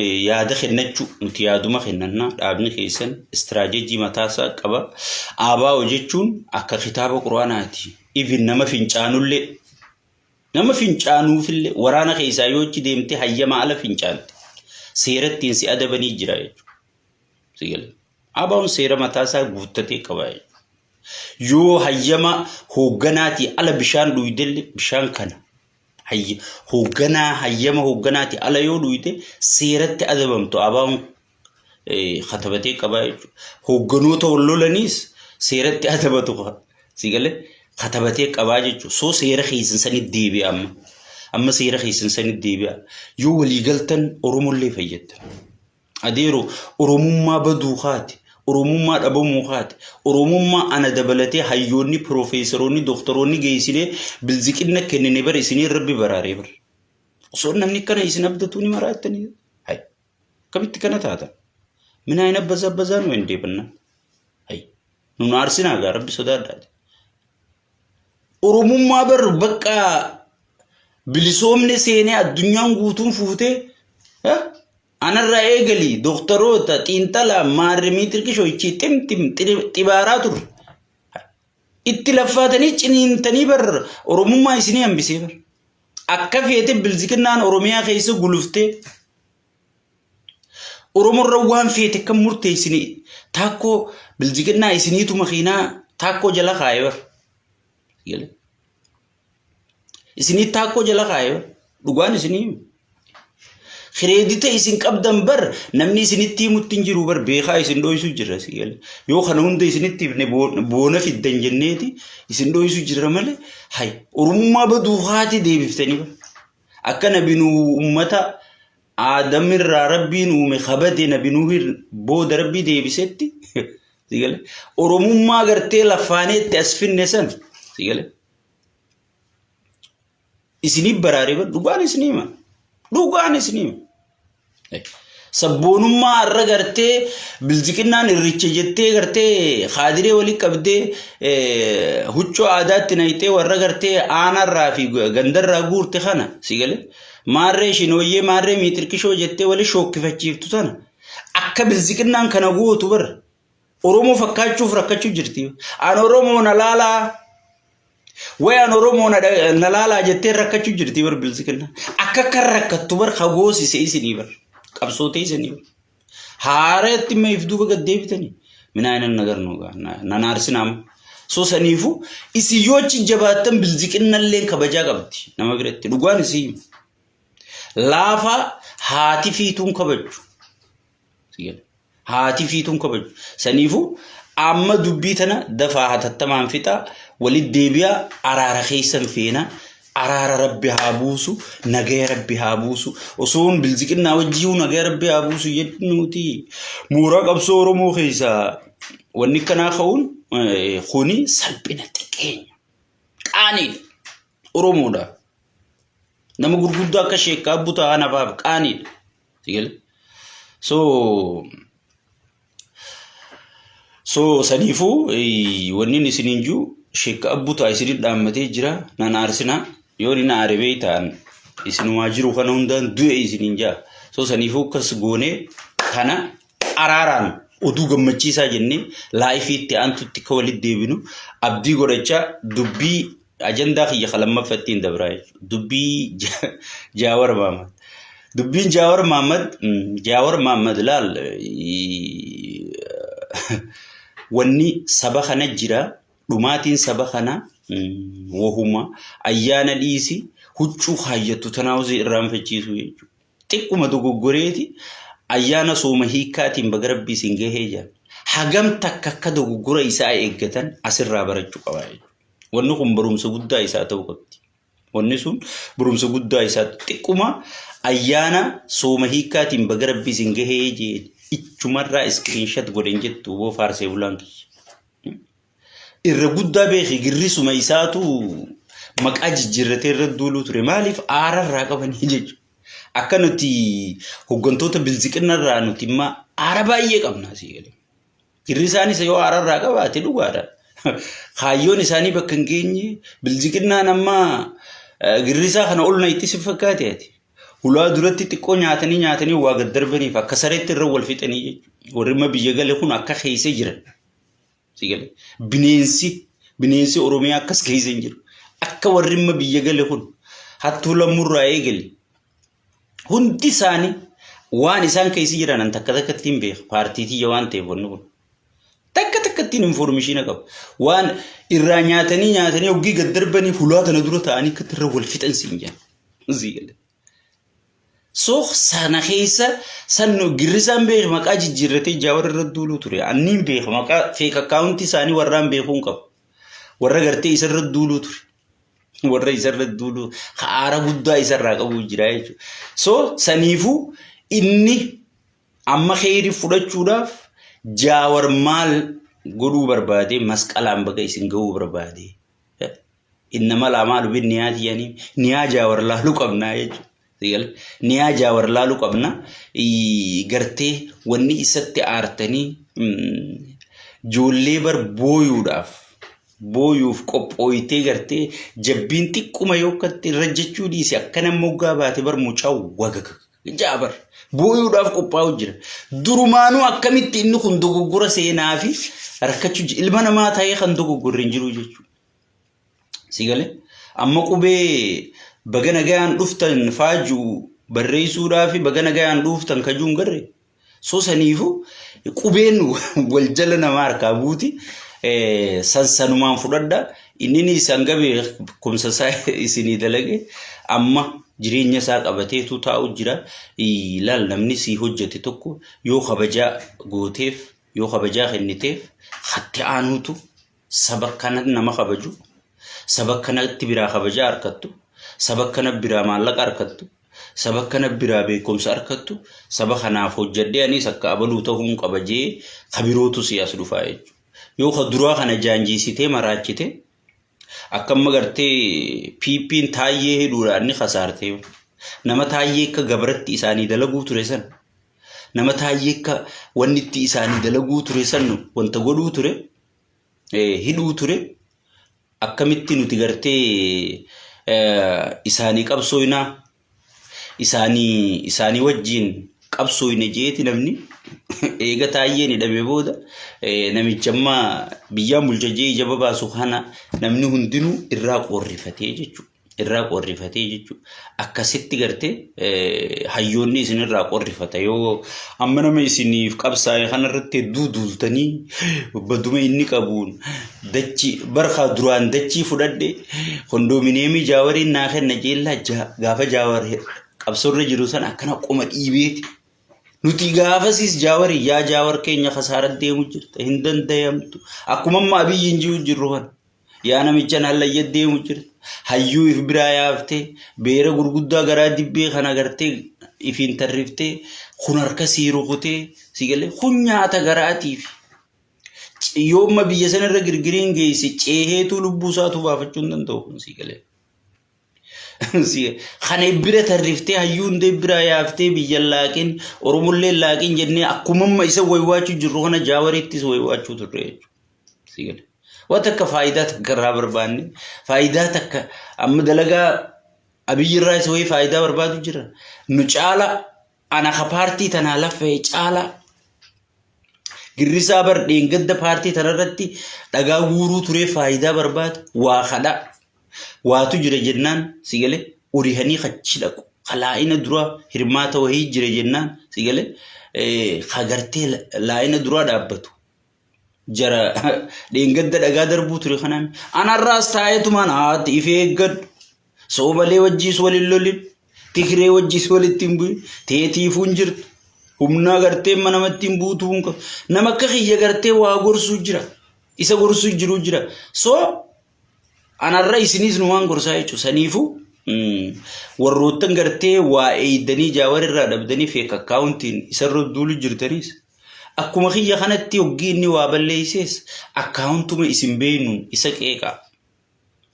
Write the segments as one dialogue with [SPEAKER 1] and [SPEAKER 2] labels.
[SPEAKER 1] Yaada kennachuu nuti yaaduma kennanna, dhaabni keessan istiraajeejii mataasaa qaba. ABO jechuun akka kitaaba quraanaati. Even nama fincaanullee, nama fincaanuufillee, waraana keessaa yoo achi deemte hayyama ala fincaante seera ittiin si adabanii jira jechuudha. Si gala. ABO'n seera mataasaa guuttatee qaba jechuudha. Yoo hayyama hoogganaatii ala bishaan dhuydellee, bishaan kana hoogganaa hayyama hoogganaati ala yoo dhuyde seeratti adabamtu ABO'n katabatee qabaa jechuudha. Hoogganoota wal lolaniis seeratti adabatu, si galee, katabatee qabaa jechuudha. So seera keessan sanitti deebi'a amma. Amma seera keessan sanitti deebi'a. Yoo walii galtan Oromollee fayyaddan. Adeero, Oromummaa baduu kaate. Oromummaa dhabamuu kaate. Oromummaa ana dabalatee hayyoonni, piroofeesaroonni, doktoroonni geessinee bilziqinna kennine bara isinii rabbi baraaree bara. Osoo namni kana isin abdatuu ni maraattanii. Hay. Akkamitti kana taatan? Minaa hin abbaza abbazaa nu hin deebannaa. Hay. Nun aarsinaa gaa, rabbi sodaadhaati. Oromummaa bar bakka bilisoomne seenee addunyaan guutuun fuutee anarraa eegali dooktaroota xiinxalaa maarremii tirkishoo ichi ximxim xibaaraa turre. Itti laffaatanii ciniintanii bar Oromummaa isinii hambisee bar. Akka feete bilziqinnaan Oromiyaa keessa guluftee Oromorra waan feete kan murteessine taakkoo bilziqinnaa isiniitu makiinaa taakkoo jala kaa'e bar. Isinii taakkoo jala kaa'e bar. Dhugaan isinii hima. Kireedita isin qabdan bar namni isinitti himutti hin jiru bar, beekaa isin dho'isu jira si gale. Yoo kana hunda isinitti himne boona fiddan jenneeti isin dho'isu jira malee, hay, Oromummaa baduu haati deebiftanii bar. Akka nabi nu ummata Aadamirraa rabbiin uume kabade nabi Nuuhin booda rabbii deebisetti, si gale, Oromummaa gartee laffaaneetti as finne san, si gale. Isinii baraaree bar, dhugaan isinii hima. Dhugaan isinii hima. Sabboonummaa har'a gartee bilziqinnaan irricha jettee gartee kaadiree walii qabdee huccuu aadaatti naqxee warra gartee aanaarraa fi gandarraa guurte kana, si galee, maarree shinooyyee maarree miixirqishoo jettee walii shookkifachiiftu tana, akka bilziqinnaan kana gootu bar Oromoo fakkaachuuf rakkachuu jirti. An Oromoo na laalaa. Way an Oromoo na laalaa jettee rakkachuu jirti bar bilziqinna. Akka kan rakkattu bar hagoosise isinii bar. Qabsootee isinii bar. Haareetti immoo if duuba gad deebitanii. Minaa inni nagarnu nan aarsinaa. So saniifuu isin yoo achi jabaattan bilziqinnallee kabajaa qabdi nama biratti, dhugaan isii hima. Laafaa haati fiituun kabajju. Haati fiituun kabaju. Saniifuu amma dubbii tana dafaa hatattamaan fixaa, walitti deebi'aa, araara keessan feena. Araara rabbi haa buusu, nagaya rabbi haa buusu. Osoon bilziqinnaa wajjii nagaya rabbi haa buusu jennuuti. Mooraa qabsoo Oromoo keessaa wanni kanaa ka'uun kuni salphina, xiqqeenya. Qaaniidha. Oromoodha. Nama gurguddaa akka sheekkaa butaa anafaaf qaaniidha. Si galee? So saniifuu wanni inni isiniin jiru sheekka abbutaa isinin dhaammatee jira, nan aarsinaa, yoo inni aare beektaan isinumaa jiru kana hundaan du'e isiniin jaa. So saniifuu akkas goonee kana araaraan oduu gammachiisaa jennee laayifii itti aantutti akka walitti deebinu abdii godhachaa dubbii ajandaa kiyya ka lammaffaa ittiin dabraa jechuudha. Dubbii Jaawar Mahammad. Dubbiin Jaawar Mahammad, Jaawar Mahammad laal, wanni saba kana jira, dhumaatiin saba kana wahuma ayyaana dhiisi huccuu kaayyattu tanaawusii irraanfachiisuu jechuudha. Xiqquma dogoggoreeti ayyaana sooma hiikkaatiin baga rabbii isin gahee jira. Hagam takka akka dogoggora isaa eeggatan asirraa barachuu qaba jechuudha. Wanni kun barumsa guddaa isaa ta'uu qabdi. Wanni sun barumsa guddaa isaa xiqquma ayyaana sooma hiikkaatiin baga rabbii isin gahee jee ichumarraa iskiriinshat godhen jettu boo faarsee bulaan kiyya. Irra guddaa beeki, girrisuma isaatu maqaa jijjiirratee irra duuluu ture. Maaliif aara irraa qabanii jechuudha. Akka nuti hooggantoota bilziqinna irraa nuti immoo aara baay'ee qabna asii galee. Girrisaanis yoo aara irraa qabaate dhugaadha. Kaayyoon isaanii bakka hin geenye, bilziqinnaan amma girrisaa kana ol na itti si fakkaate ati. Hulaa duratti xiqqoo nyaatanii nyaatanii waa gad darbaniif akka sareetti irra wal fixanii jechuudha. Warri amma biyya gale kun akka keessa jiran. Bineensi bineensi Oromiyaa akkas keessa hin jiru. Akka warri amma biyya gale kun hattuu lammurraa eegale. Hundi isaanii waan isaan keessa jiran an takka takkatti hin beeku. Paartii tiyya waan ta'eef wanni kun. Takka takkattiin infoormishiina qaba. Waan irraa nyaatanii nyaatanii hoggii gad darbanii hulaa tana dura ta'anii akkatti irra wal fixan siin jedhan. Sii gale. So sana keessa san girrisaan beeku maqaa jijjiirratee jaawar irra duuluu ture. Anniin beeku maqaa feek akkaawuntii isaanii warraan beekuu hin qabu. Warra gartee isa irra duuluu ture. Warra isa irra duuluu haara guddaa isarraa qabu jira jechuudha. So saniifuu inni Amma keeyri fudhachuudhaaf Jaawar maal godhuu barbaade masqalaan baga isin ga'uu barbaade. Innama laamaa lubin niyaa tiyanii niyaa Jaawar laaluu qabnaa jechuudha. Niyaa Jaawar laaluu qabna. Gartee wanni isatti aartanii ijoollee bar booyuudhaaf booyuuf qophooytee gartee jabbiin xiqquma yoo akkatti irra jechuu dhiise akkana moggaa baate bar mucaa wagaga Jaabar booyuudhaaf qophaa'u jira. Durumaanuu akkamitti inni kun dogoggora seenaa fi rakkachuu ilma namaa ta'ee kan dogoggorre hin jiru jechuudha. Si galee amma qubee baga nagayaan dhuftan faaju barreessuudhaa fi baga nagayaan dhuftan kajuun garre. So saniifu qubeen wal jala nama harkaa buuti. San sanumaan fudhadha. Inni isaan gabe kumsa isaa isinii dalage amma jireenya isaa qabateetu taa'u jira. Ilaal namni sii hojjete tokko yoo kabajaa gooteef yoo kabajaa kenniteef hatti aanuutu saba kana nama kabaju saba kanatti biraa kabajaa harkattu saba kana biraa maallaqa harkattu Saba kana biraa beekumsa arkattu, saba kanaaf hojjadhee anis akka abaluu tahuun qaba jee ka birootu si as dhufaa jechuudha. Yoo ka duraa kana jaanjiisitee maraachite akka amma gartee PPn taayyee hidhuudhaan ni kasaarte. Nama taayyee akka gabratti isaanii dalaguu ture san nama taayyee akka wanni itti isaanii dalaguu ture san wanta godhuu ture hidhuu ture akkamitti nuti gartee isaanii qabsooynaa isaanii isaanii wajjiin qabsooyne jeeti namni eega taayyeen hidhame booda namicha amma biyyaan bulcha jee ija babaasu kana namni hundinuu irraa qorrifatee jechuudha. Irraa qorrifatee jechuudha. Akkasitti gartee hayyoonni isin irraa qorrifata yoo amma nama isiniif qabsaa'e kanarratti hedduu duultanii baduma inni qabuun dachii barkaa duraan dachii fudhadhe kondoominiyeemii jaawariin naa kenna jeellaa gaafa jaawar qabsoorra jiru san akkana qoma dhiibeeti. Nuti gaafasiis jaawarii yaa jaawar keenya kasaara deemu jirta hin dandayamtu akkuma amma abiyyiin jiru jirru kana. Yaa namichan hallayya deemu jirta. Hayyuu if biraa yaaftee beera gurguddaa garaa dibbee kana gartee ifiin tarriftee kun harka sii rukutee si galee kun nyaata garaatiif. Yoomma biyya sanarra girgiriin geesse ceeheetuu lubbuu isaatu baafachuu hin danda'u kun si galee. Kana bira tarriftee hayyuu hundee biraa yaaftee biyya laaqin Oromollee laaqin jennee akkuma amma isa waywaachuu jirru kana jaawarittis waywaachuu turre jechuudha. Si gale. Waan takka faayidaa takka irraa barbaanne faayidaa takka amma dalagaa abiyyi irraa isa wayii faayidaa barbaadu jira. Nu caala ana ka paartii tanaa laffee caala girrisaa bar dheengadda paartii tanarratti dhagaa guuruu turee faayidaa barbaada waa kadha waatu jira jennaan si gale urihanii kachi dhaqu ka laa'ina dura hirmaata wahii jira jennaan si gale ka gartee laa'ina duraa dhaabbatu. Jara dheengadda dhagaa darbuu ture kanaan anarraas taa'eetumaan haati if eeggadhu soomalee wajjiis waliin lolin tikiree wajjiis walitti hin bu'in teetiifuu hin jirtu humnaa gartee mana namatti hin buutuu hin qabu nama akka kiyya gartee waa gorsuu jira isa gorsuu jiru jira so anarra isinis numaan gorsaa jechuudha saniifuu warroottan gartee waa eeydanii jaawar irraa dhabdanii feek akkaawuntiin isarra duulu jirtaniis Akkuma kiyya kanatti hoggii inni waa balleessees akkaawuntuma isin beeynuun isa qeeqaa.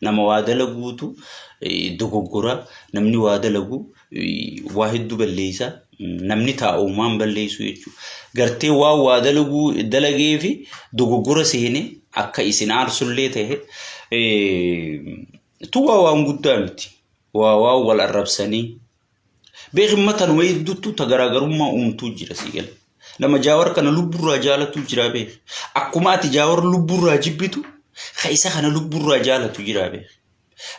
[SPEAKER 1] Nama waa dalaguutu dogoggora, namni waa dalagu waa hedduu balleessa, namni taa'umaan balleessu jechuudha. Gartee waan waa dalaguu dalagee fi dogoggora seene akka isin aarsullee ta'e tu waa waan guddaa miti. Waa waan wal arrabsanii Beeki matanuma hedduuttu ta garaagarummaa uumtuu jira sii gala. Nama Jaawar kana lubburraa jaalatu jira beeki. Akkuma ati Jaawar lubburraa jibbitu ka isa kana lubburraa jaalatu jira beeki.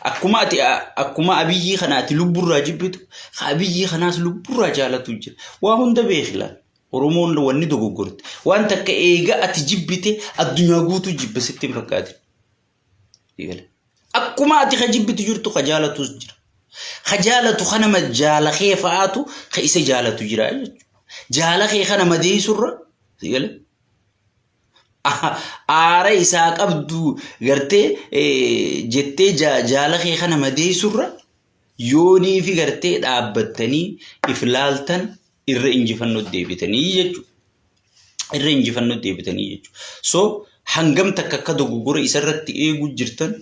[SPEAKER 1] Akkuma ati akkuma Abiyyii kana ati lubburraa jibbitu ka Abiyyii kanaas lubburraa jaalatu jira. Waa hunda beeki laal. Oromoon wanni dogoggorte. Waan takka eega ati jibbite addunyaa guutuu jibba sitti hin fakkaatin. Akkuma ati ka jibbitu jirtu ka jaalatus jira. Ka jaalatu kana jaala kee fa'aatu ka isa jaalatu jira jechuudha. Jaala kee kana madeessurra aara isaa qabdu gartee jettee jaala kee kana madeessurra yoonii fi gartee dhaabbattanii if laaltan irra injifannoo deebitanii jechuudha. Irra injifannoo deebitanii jechuudha. So hangam takka akka dogoggora isarratti eeguu jirtan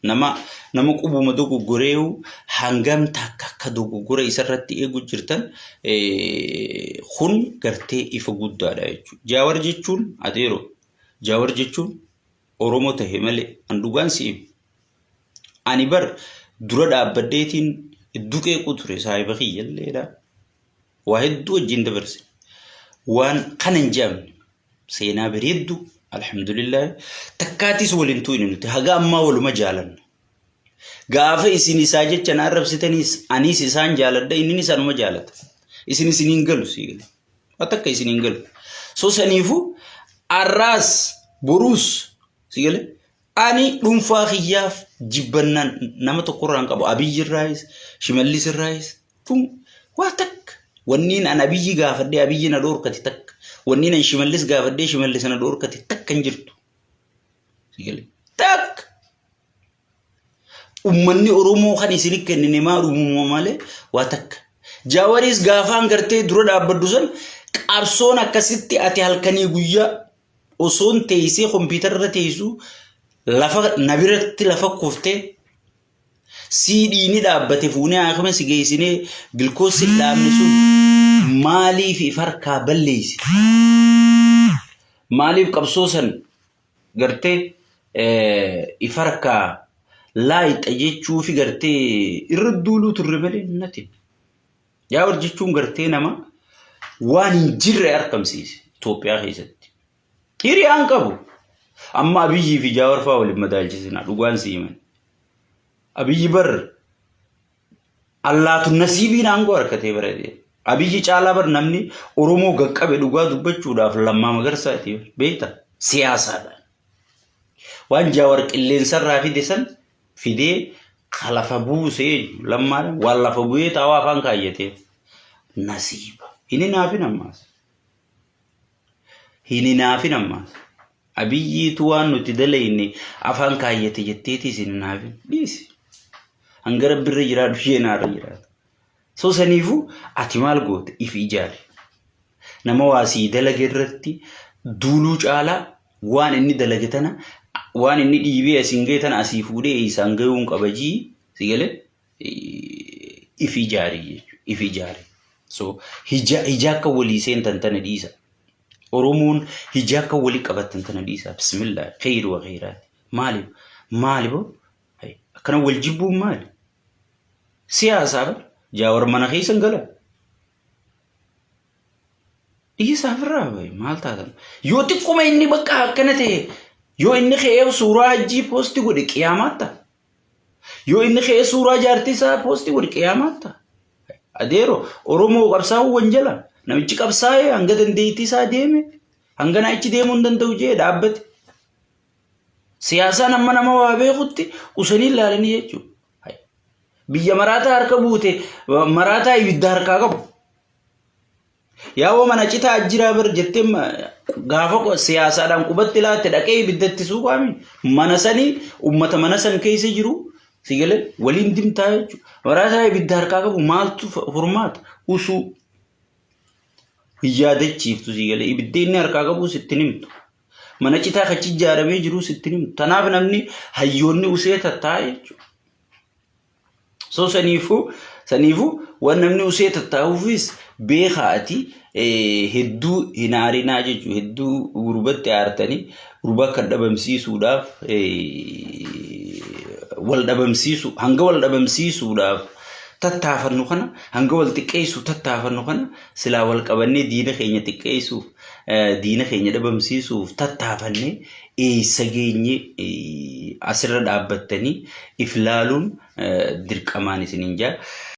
[SPEAKER 1] nama nama qubuma dogoggoreewu hangam takka akka dogoggora isarratti eeguu jirtan kun gartee ifa guddaadha jechuudha. Jaawar jechuun adeero Jaawar jechuun Oromoo tahe malee an dhugaan si'im. Ani bar dura dhaabbadheetiin hedduu qeequu ture saahiba kiyyalleedha. Waa hedduu wajjin dabarse. Waan kana hin je'amne seenaa bareedduu alhamdulillah takkaatis waliin tu'ine nuti haga ammaa waluma jaalanna. Gaafa isin isaa jecha na arrabsitaniis anis isaan jaaladha inninis anuma jaalata. Isin isiniin galu sii gala. Waan takka isiniin galu. So saniifuu arraas boruus sii gale ani dhuunfaa kiyyaaf jibbannaan nama tokkorraa hin qabu. Abiyyi irraayis, Shimallis irraayis, tun waa takka. Wanniin an Abiyyi gaafadhee Abiyyi na dhoorkate takka. Wanniin an Shimallis gaafadhee Shimallis na dhoorkate takka hin jirtu. Takka. Ummanni Oromoo kan isin kennine maa dhumuma malee waa takka. Jaawaris gaafaan gartee dura dhaabbadhu san qabsoon akkasitti ati halkanii guyyaa osoon teessee kompiitara irra teessu lafa na biratti lafa kuftee sii dhiini dhaabbate fuunee haakima si geessinee bilkoossi dhaabne sun maaliif if harkaa balleessite? Maaliif qabsoo san gartee if harkaa laayixa jechuufi gartee irra duuluu turre malee nati. Jaawar jechuun gartee nama waan hin jirre argamsiise Itoophiyaa keessatti. Hiriyaan qabu. Amma Abiyyii fi Jaawar fa'aa waliin madaalchisina dhugaan si himan. Abiyyi bar allaatu nasiibiin aangoo harkatee bara. Abiyyi caalaa bar namni Oromoo gaqqabe dhugaa dubbachuudhaaf Lammaa Magarsaati beekta siyaasaadhaan. Waan Jaawar qilleensarraa fide san fidee ka lafa buuse Lammaadhaan waan lafa bu'ee taa'uu afaan kaayyatee nasiiba. Hin hinaafin ammaas. Hin hinaafin ammaas. Abiyyiitu waan nuti dalayne afaan kaayyate jetteetis hin hinaafin. Dhiisi. Hanga rabbirra jiraadhu isheen haarra jiraata. So saniifuu ati maal goote if ijaari. Nama waa sii dalage irratti duuluu caalaa waan inni dalage tana waan inni dhiibee asiin gahe tana asii fuudhee eessaan gayuun qaba jii si galee if ijaari jechuudha. If ijaari. So hija hija akka walii seentan tana dhiisa. Oromoon hija akka walii qabattan tana dhiisa. Bismillah kheyri wa kheyraati. Maali maali boo akkana wal jibbuun maali? Siyaasaa bar Jaawar mana keessa hin galan. Dhiisaa ofirraa bahi maal taatan? Yoo xiqquma inni bakka akkana ta'e yoo inni ka'ee suuraa hajjii poosti godhe qiyaamaatti ta'a. Yoo inni ka'ee suuraa jaartii isaa poosti godhe qiyaamaatti ta'a. Adeero Oromoo qabsaa'uu wanjala. Namichi qabsaa'ee hanga dandeettii isaa deeme hanga naachi deemuu hin danda'u jee dhaabbate. Siyaasaan amma nama waa beekutti usanii ilaalanii jechuudha. Biyya maraataa harka buute maraataa ibidda harkaa qabu. Yaa'oo mana citaa jiraa bar jettee gaafa siyaasaadhaan qubatti laatte dhaqee ibiddatti suuqaami. Mana sanii uummata mana san keessa jiru si galee waliin dimtaa jechuudha. Maraataa ibidda harkaa qabu maaltu furmaata? Usuu hin yaadachiiftu si galee ibidda inni harkaa qabu sitti himtu. Mana citaa kachi ijaaramee jiru sitti himtu. Tanaaf namni hayyoonni usee tattaa'e jechuudha. So saniifuu saniifuu waan namni usee tattaa'uufis beekaa ati hedduu hin aarinaa jechuudha. Hedduu gurbatti aartanii gurba akka dhabamsiisuudhaaf wal dhabamsiisu hanga wal dhabamsiisuudhaaf Tattaafannu kana, hanga wal xiqqeessuuf tattaafannu kana, silaa wal qabannee diina keenya xiqqeessuuf, diina keenya dhabamsiisuuf tattaafannee eessa geenye? Asirra dhaabbattanii if laaluun dirqamaan isiniin jaa.